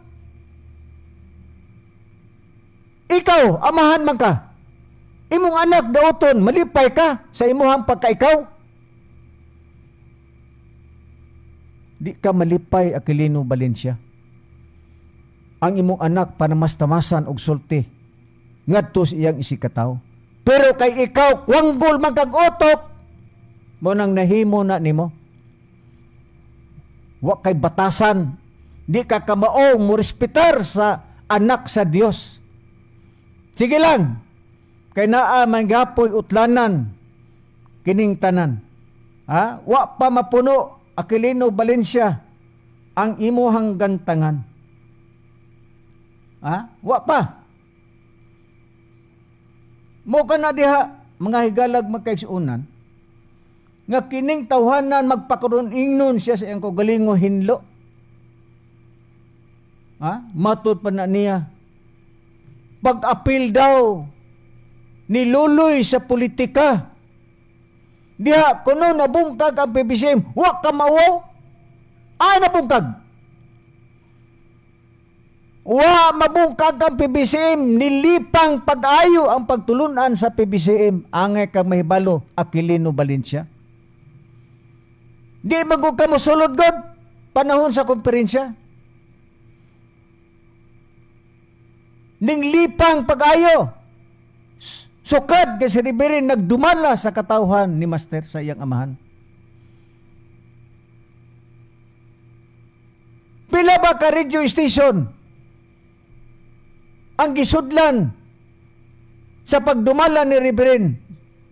Ikaw, amahan man ka. Imong anak dauton, malipay ka sa imuhang pagkaikaw. Di ka malipay, Aquilino Valencia. Ang imong anak panamastamasan og sulti ngadto sa iyang isikataw. Pero kay ikaw kwanggol man kag utok, mo nang nahimo na nimo. Wa kay batasan, di ka kamaong mo respetar sa anak sa Dios. Sige lang, kay naa man gapoy utlanan kining tanan. Ha? Wa pa mapuno, Aquilino Valencia, ang imuhang gantangan. Ha? Wa pa. Mo ka na diha, mga higalag magkaigsuonan, nga kining tawhanan magpakaroon ingnon siya sa iyang kaugalingon hinlo. Ha? Matod pa na niya. Pag-apil daw ni Luloy sa politika. Diha kuno nabungkag ang PBCM, wa ka mauwaw. Ay nabungkag. Wa mabungkag ang PBCM, nilipang pag-ayo ang pagtulunan sa PBCM. Angay kang mahibalo, Aquilino Valencia. Di magug ka mosulod god panahon sa konferensya. Ninglipang pag-ayo. Sukad kay si Reverend nagdumala sa katawhan ni Master sa iyang amahan. Pila ba ka radio station ang gisudlan sa pagdumala ni Reverend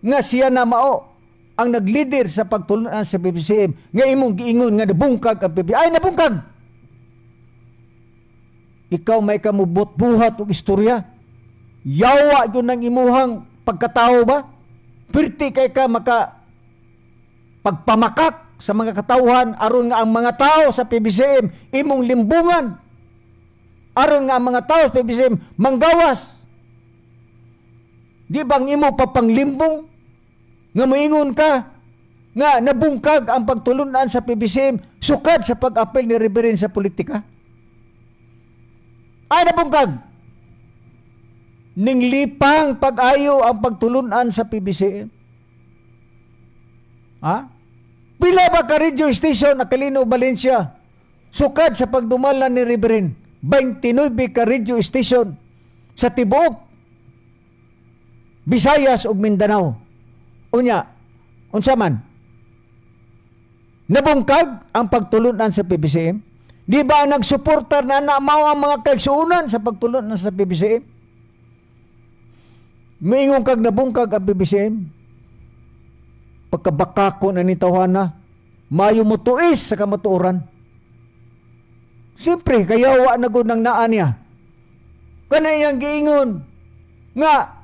nga siya na mao ang naglider sa pagtulunan sa PBCM nga imong giingon nga nabungkag ang PBCM? Ay, nabungkag! Ikaw may kamubot-buhat og istorya. Yawa yun ang imuhang pagkatao ba? Pirti kay ka maka pagpamakak sa mga katawhan aron nga ang mga tao sa PBCM imong limbungan. Aron nga ang mga tao sa PBCM manggawas. Di bang imo papanglimbong nga moingon ka nga nabungkag ang pagtulunan sa PBCM sukad sa pag-apel ni Reverend sa politika? Ay, nabungkag! Ninglipang pag-ayo ang pagtulunan sa PBCM. Ha? Pila ba ka radio station Aquilino Valencia sukad sa pagdumala ni Reverend? 29 ka radio station sa tibuok Visayas ug Mindanao. Unya, unsa man? Nabungkag ang pagtulunan sa PBCM? Di ba ang nagsuportar na na mao ang mga kaigsuonan sa pagtulunan sa PBCM? Miingon kag nabungkag ang PBCM? Pagkabakako na ni tawhana, mayo mo tuis sa kamatuoran. Siyempre, kayawa na gud ng naa niya. Kana iyang giingon nga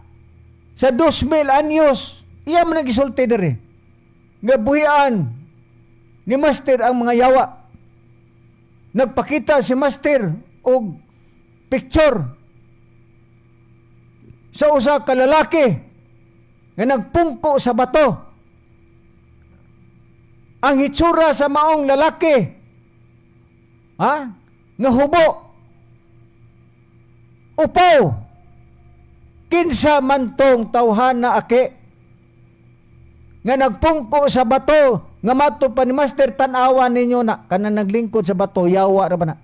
sa 2,000 anyos, iya man nagisulti diri nga buhian ni Master ang mga yawa. Nagpakita si Master og picture sa usa ka lalaki nga nagpungko sa bato. Ang hitsura sa maong lalaki, ha, nga hubo, upaw. Kinsa man tong tawhana ake nga nagpungko sa bato nga mato pa ni Master, tan-awa ninyo na kanang naglingkod sa bato, yawa ra ba na?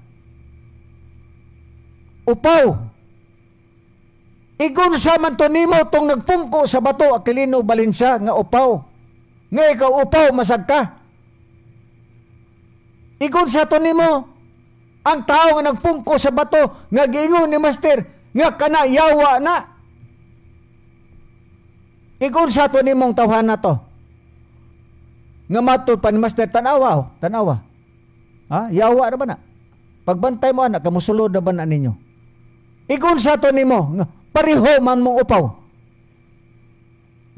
Upaw. Igon sa man to nimo tong nagpungko sa bato, Aquilino Valencia, nga upaw. Nga ikaw upaw masag ka. Igon sa to nimo ang tao nga nagpungko sa bato nga giingon ni Master nga kana yawa na. Igon sa to nimong tawhana to. Nga matod pa ni Master, tanawa, oh, tanawa. Ha? Yawa ra ba na? Pagbantay mo anak, kamusulod na ba na ninyo? Igon sa to nimo nga pareho man mong upaw.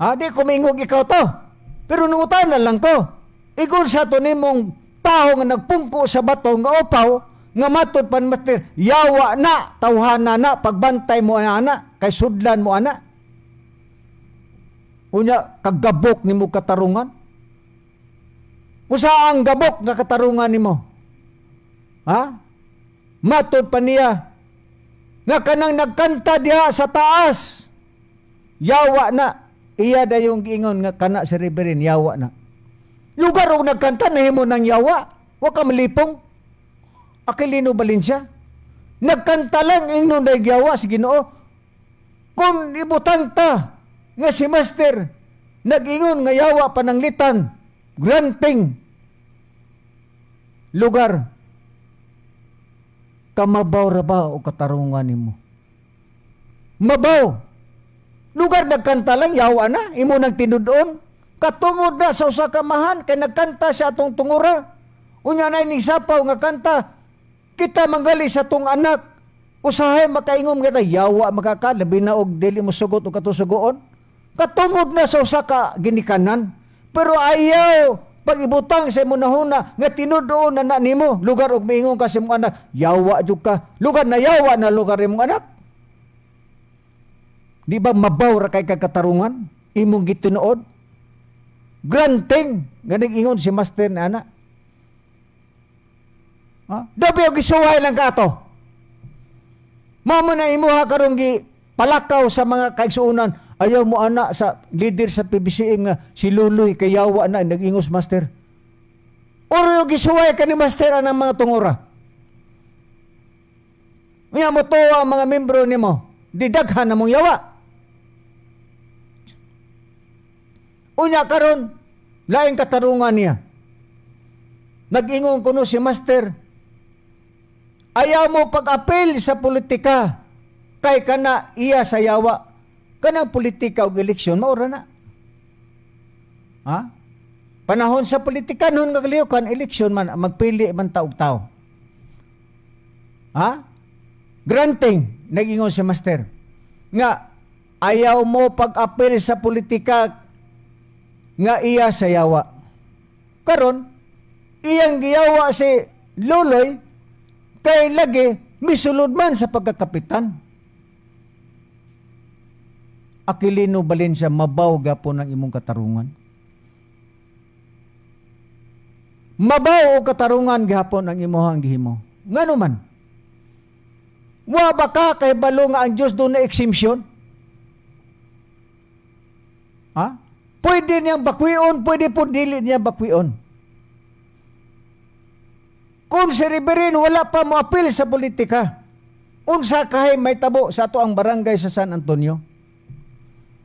Ha? Di ko miingog ikaw to. Pero nungutan na lang ko. Igon sa to nimong tao nga nagpungko sa bato nga upaw nga matod pa ni Master, yawa na, tawhana na, pagbantay mo ana, kay sudlan mo ana. Unya kagabok nimo katarungan. Usa ang gabok nga katarungan nimo? Ha? Matod pa niya nga kanang nagkanta diha sa taas, yawa na. Iya dayong giingon nga kana si Reverend yawa na. Lugar og nagkanta nahimo ng yawa, wa ka malipong. Aquilino Valencia, nagkanta lang ingnon day yawa si Ginoo. Kung ibutang ta nga si Master nag-ingon nga yawa pananglitan, granting lugar, kamabaw ra ba o katarungan nimo? Mabaw. Lugar nagkanta lang yawa na, imo nang tinud-on. Katungod na sa usa ka mahan kay nagkanta siya atong tungura. Unya na ning sapaw nga kanta, kita manggali sa tong anak. Usahay makaingom kita yawa makaka, labi na og dili mo sugot og katusugoon. Katungod na sa usa ka ginikanan. Pero ayaw pag-ibutang sa imong nahuna nga tinud-on na na nimo. Lugar og miingon ka sa imong anak, yawa jud ka. Lugar na yawa na lugar imong anak. Di ba mabaw ra kay kakatarungan imong gitinuod? Granting nga nag-ingon si Master na anak. Ha? Dabi og gisuway lang ka ato. Mao man na imuha karon gi palakaw sa mga kaigsuonan. Ayaw mo ana sa leader sa PBCM nga si Luloy kay yawa na nag-ingos master. Oro gisuway ka ni master anang mga tungura. Nga mo to ang mga membro nimo, di daghan na mong yawa. Unya karon laing katarungan niya. Nag-ingon kuno si master, ayaw mo pag-apil sa politika kay kana iya sa yawa. Kanang politika og eleksyon maura na. Ha? Panahon sa politika nun nga kalihukan eleksyon man magpili man ta og tao. Ha? Granting nag-ingon si master nga ayaw mo pag-apil sa politika nga iya sa yawa. Karon iyang giyawa si Luloy kay lagi misulod man sa pagkakapitan. Aquilino Valencia, mabaw gapon ang imong katarungan. Mabaw o katarungan gihapon ang imuhang gihimo. Ngano man? Wa ba ka kay balo nga ang Dios doon na exemption? Ha? Pwede niyang bakwion, pwede po dili niya bakwion. Kung si Reverend wala pa moapil sa politika, unsa kahay may tabo sa ato ang barangay sa San Antonio?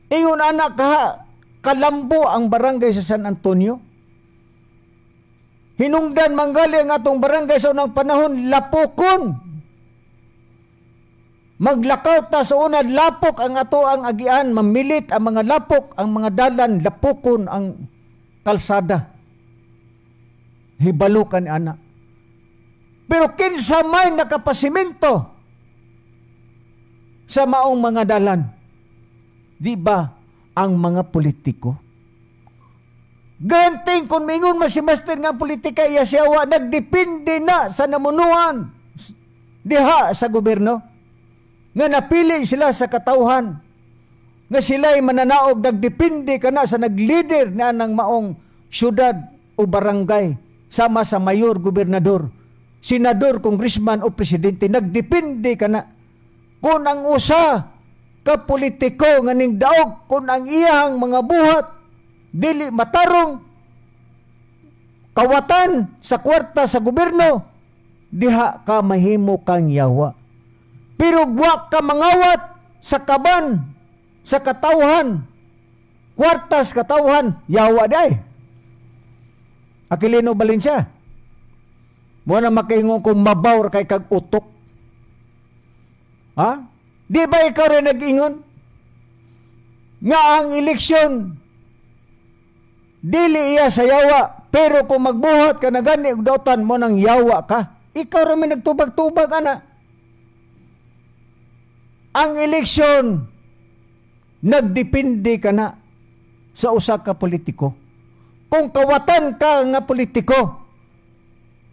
Ingon anak kaha, kalambo ang barangay sa San Antonio. Hinungdan manggali ang atong barangay sa unang panahon, lapokon. Maglakaw ta sa una, lapok ang ato ang agian, mamilit ang mga lapok, ang mga dalan, lapokon ang kalsada. Hibalukan ni anak. Pero kinsa may nakapasimento sa maong mga dalan? Di ba ang mga politiko? Ganting kung mingon man si master nga politika iya siyawa, nagdepende na sa namunuan diha sa gobyerno nga napili sila sa katawhan nga sila'y mananaog, nagdepende ka na sa naglider na ng maong syudad o barangay sama sa mayor, gobernador, senador, congressman o presidente. Nagdepende ka na kung ang usa ka politiko nga ning daog, kung ang iyang mga buhat dili matarong, kawatan sa kwarta sa gobyerno, diha ka mahimo kang yawa. Pero wa ka mangawat sa kaban, sa katawhan, kwartas katawhan, yawa day. Aquilino Valencia, mo na makaingon kung mabawr kay kag utok. Ha? Di ba ikaw rin nag-ingon nga ang eleksyon dili iya sa yawa, pero kung magbuhat ka na gani og dautan mo nang yawa ka, ikaw ra may nagtubag-tubag ana. Ang eleksyon nagdepende ka na sa usa ka politiko. Kung kawatan ka nga politiko,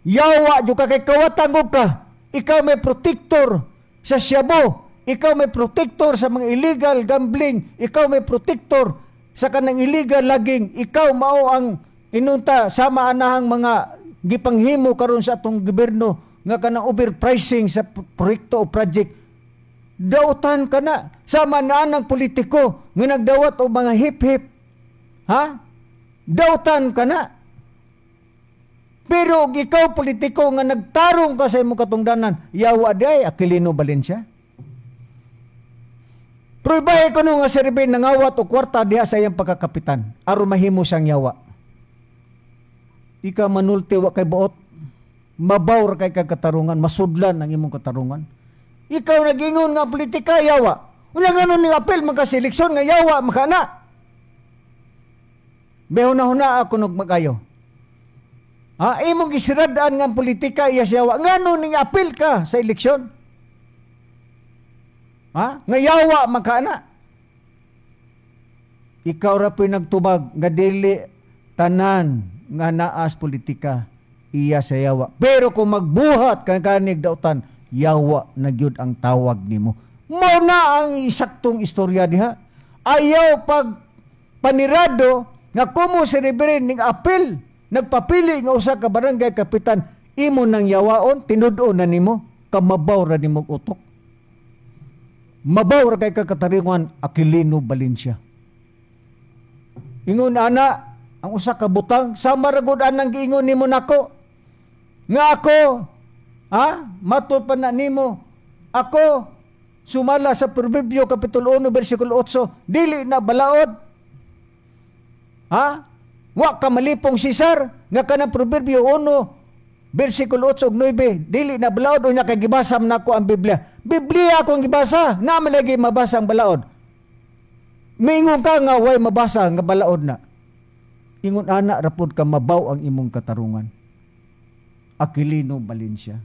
yawa jud ka kay kawatan gud ka. Ikaw may protector sa syabo, ikaw may protector sa mga illegal gambling, ikaw may protector sa kanang illegal laging, ikaw mao ang inunta sama anahang mga gipanghimo karon sa atong gobyerno nga kanang overpricing sa proyekto o project. Dautan ka na sama na anang politiko nga nagdawat og mga hip-hip. Ha? Dautan ka na. Pero og ikaw politiko nga nagtarong ka sa imong katungdanan, yawa day Aquilino Valencia. Pero ibahe ko nung nga si Ruben nangawat o kwarta diha sa iyang pagkakapitan aron mahimo siyang yawa. Ika manulti wa kay buot, mabawr kay kakatarungan, masudlan ang imong katarungan. Ikaw nagingon nga politika yawa. Unya ngano ni apel magkaseleksyon nga yawa makana. Behuna-huna ako nagmagayo. Ha, imong gisiradaan nga politika iya siyawa. Ngano ning apel ka sa eleksyon? Ha? Nga yawa makana. Ikaw ra po'y nagtubag nga dili tanan nga naas politika iya sa yawa. Pero kung magbuhat ka kanig dautan, yawa na gyud ang tawag nimo. Mao na ang isaktong istorya diha. Ayaw pag panirado nga kumo si Reverend ning apel, nagpapili nga usa ka barangay kapitan, imo nang yawaon, tinud-on na nimo, kamabaw ra nimo utok. Mabaw ra kay kakatarungan, Aquilino Valencia. Ingon ana ang usa ka butang sama ra gud anang giingon nimo nako. Nga ako, ha? Matud pa na nimo. Ako sumala sa Proverbio kapitulo 1 bersikulo 8, dili na balaod. Ha? Wa ka malipong, Cesar, nga kanang Proverbio 1 bersikulo 8 ug 9 dili na balaod, unya kay gibasa man nako ang Biblia. Biblia akong gibasa, na man lagi mabasa ang balaod. Mingon ka nga way mabasa nga balaod na. Ingon ana rapod ka mabaw ang imong katarungan. Aquilino Valencia.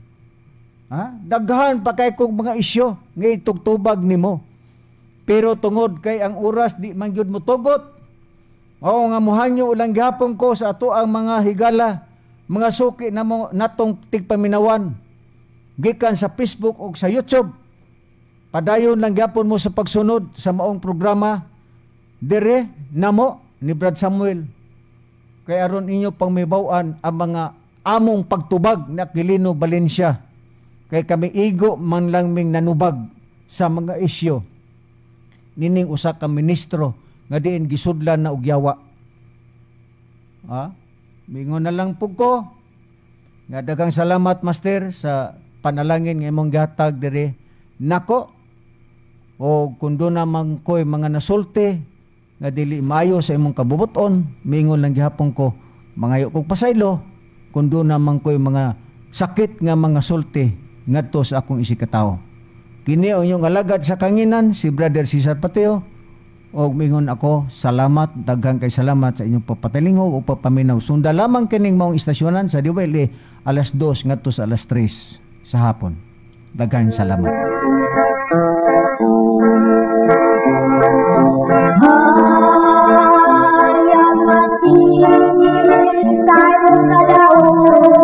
Ha? Daghan pa kay kog mga isyo nga itugtubag nimo. Pero tungod kay ang oras di man gyud motugot. Oo nga muhangyo lang gihapon ko sa ato ang mga higala, mga suki namo natong tigpaminawan gikan sa Facebook o sa YouTube. Padayon lang gyapon mo sa pagsunod sa maong programa dire namo ni Brad Samuel. Kay aron inyo pang mibaw-an ang mga among pagtubag ni Aquilino Valencia. Kay kami igo man lang ming nanubag sa mga isyo nining usa ka ministro nga diin gisudlan na og yawa. Ha? Mingon na lang pug ko nga daghang salamat, Master, sa panalangin nga imong gihatag diri nako, o kung doon naman ko'y mga nasulti nga dili maayo sa imong kabubuton, mingon lang gihapon ko, mangayo kog pasaylo kung doon naman ko'y mga sakit nga mga sulti ngadto sa akong isigkatawo. Kini ang inyong alagad sa kanginan, si Brother Cesar Pateo, og mingon ako, salamat, daghan kay salamat sa inyong pagpatalingog o pagpaminaw. Sunda lamang kining maong istasyonan sa DYLA alas 2 ngadto sa alas 3 sa hapon. Daghang salamat. Maria Mati, tayo kalaon.